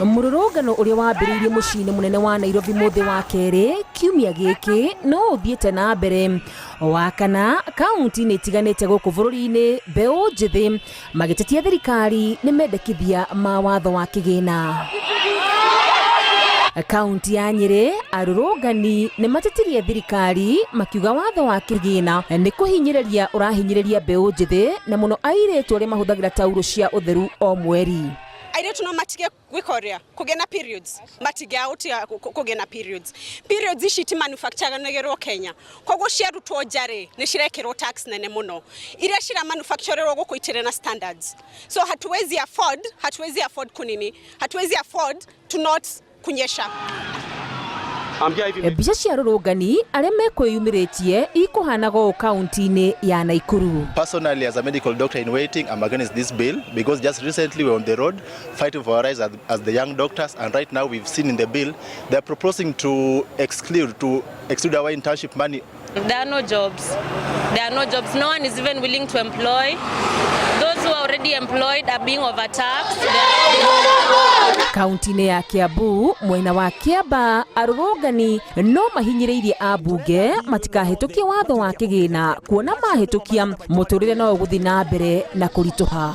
Mũrũrũngano ũrĩa wambĩrĩirie mũciĩ-inĩ mũnene wa Nairobi mũthĩ wa kerĩ kiumia gĩkĩ no ũthiĩte na mbere. Wa kana kaunti-inĩ itiganĩte gũkũ bũrũri-inĩ, mbeũ njĩthĩ magĩtetia thirikari nĩ mendekithia ma watho wa kĩgĩna. Kaunti ya Nyĩrĩ, arũrũngani nĩ matetirie thirikari makiuga watho wa kĩgĩna nĩ kũhinyĩrĩria ũrahinyĩrĩria mbeũ njĩthĩ na mũno airĩtu arĩa mahũthagĩra taurũ cia ũtheru o mweri. Airĩtu no matige gwĩka ũrĩa kũgĩa na periods, matingĩaga gũtiga kũgĩa na periods. Periods ici ti manufacture-agĩrwo Kenya, koguo ciarutwo nja rĩ, nĩ cirekĩrwo tax nene mũno. Iria cira manufacture-rwo gũkũ itirĩ na standards, so hatuwezi afford, hatuwezi afford kunini, hatuwezi afford to not kunyesha. Mbica cia arũrũngani arĩa mekwĩyumĩrĩtie ikũhanaga ũũ kaunti-inĩ ya Naikuru. Personally, as a medical doctor in waiting, I'm against this bill because just recently we were on the road fighting for our rights as the young doctors, and right now we've seen in the bill they're proposing to exclude our internship money. There are no jobs. There are no jobs. No one is even willing to employ. Those who are already employed are being overtaxed. Kaunti-inĩ ya Kiambu mwena wa Kiamba, arũrũngani no mahinyĩrĩirie ambunge matikahĩtũkie watho wa kĩgĩna, kuona mahĩtũkia mũtũrĩre no ũgũthiĩ na mbere na kũritũha.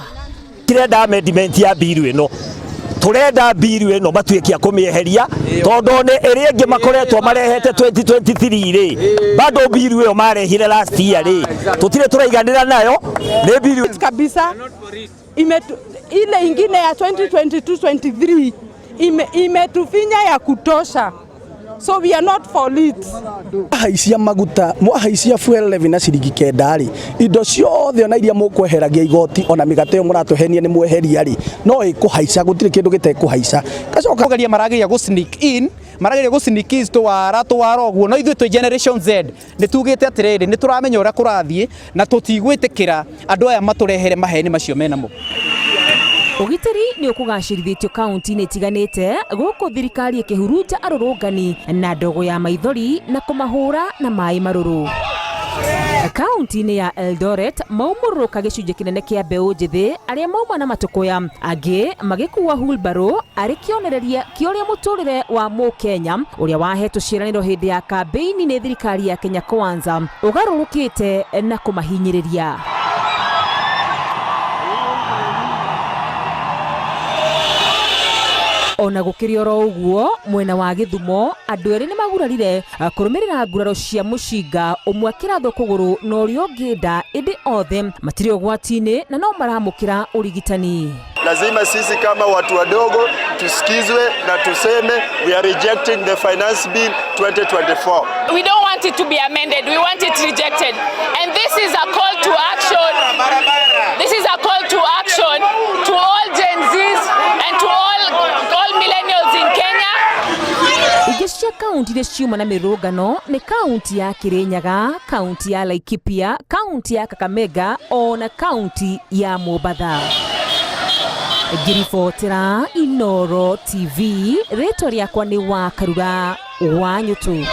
Kirenda amendment ya bill ĩno, turenda bill ĩno matuĩke a kũmĩeheria, tondũ nĩ ĩrĩa ĩngĩ makoretwo marehete 2023 rĩ, bado bill ĩyo marehire last year rĩ, tũtirĩ tũraiganĩra nayo nĩ bill kabisa. Ile ingine ya 2022 23 imetufinya ya kutosha, so we are not for it. Haicia maguta, mwahaicia fuel levy na ciringi 9 rĩ, indo ciothe ona iria mũkweheragia igoti, ona mĩgate ĩyo mũratũhenia nĩ mweheria rĩ, no ĩkũhaica. Gũtirĩ kĩndũ gĩtekũhaica. Gacoka Kugeria marageria gũ sneak in, marageria gũ sneak in tũwara tũwara ũguo, no ithuĩ twĩ Generation Z nĩ tugĩte atĩrĩrĩ, nĩ tũramenya ũrĩa kũrathiĩ na tũtigwĩtĩkĩra andũ aya matũrehere maheni macio menamo. Ũgitĩri nĩ ũkũgacĩrithĩtio kaunti-inĩ itiganĩte gũkũ thirikari ĩkĩhurunja arũrũngani na ndogo ya maithori na kũmahũra na maĩ marũrũ. Kaunti-inĩ ya Eldoret maumũrũrũka gĩcunjĩ kĩnene kĩa mbeũ njĩthĩ arĩa mauma na matũkũya, angĩ magĩkua hurubaro arĩ kĩonereria kĩa ũrĩa mũtũrĩre wa mũkenya ũrĩa wahetwo ciĩranĩro hĩndĩ ya kambĩini nĩ thirikari ya Kenya Kwanza ũgarũrũkĩte na kũmahinyĩrĩria. Ona gũkĩrĩ oro ũguo, mwena wa Gĩthumo andũ erĩ nĩ magurarire kũrũmĩrĩra nguraro cia mũcinga, ũmwe akĩrathwo kũgũrũ na ũrĩa ũngĩ nda, ĩndĩ othe matirĩ ũgwati-inĩ na no maramũkĩra ũrigitani. Lazima sisi kama watu wadogo tusikizwe na tuseme we are rejecting the Finance Bill 2024. We don't want it to be amended. We want it rejected. And this is a call to action. This is a call to action to all Gen Zs and to all millennials in Kenya. Ingĩ cia kaunti iria ciuma na mĩrũrũngano nĩ kaunti ya Kirinyaga, kaunti ya Laikipia, kaunti ya Kakamega ona kaunti ya Mombatha. Ngĩribotera Inoro TV, rĩtwa rĩakwa nĩ Wakarura wa Nyũtũ.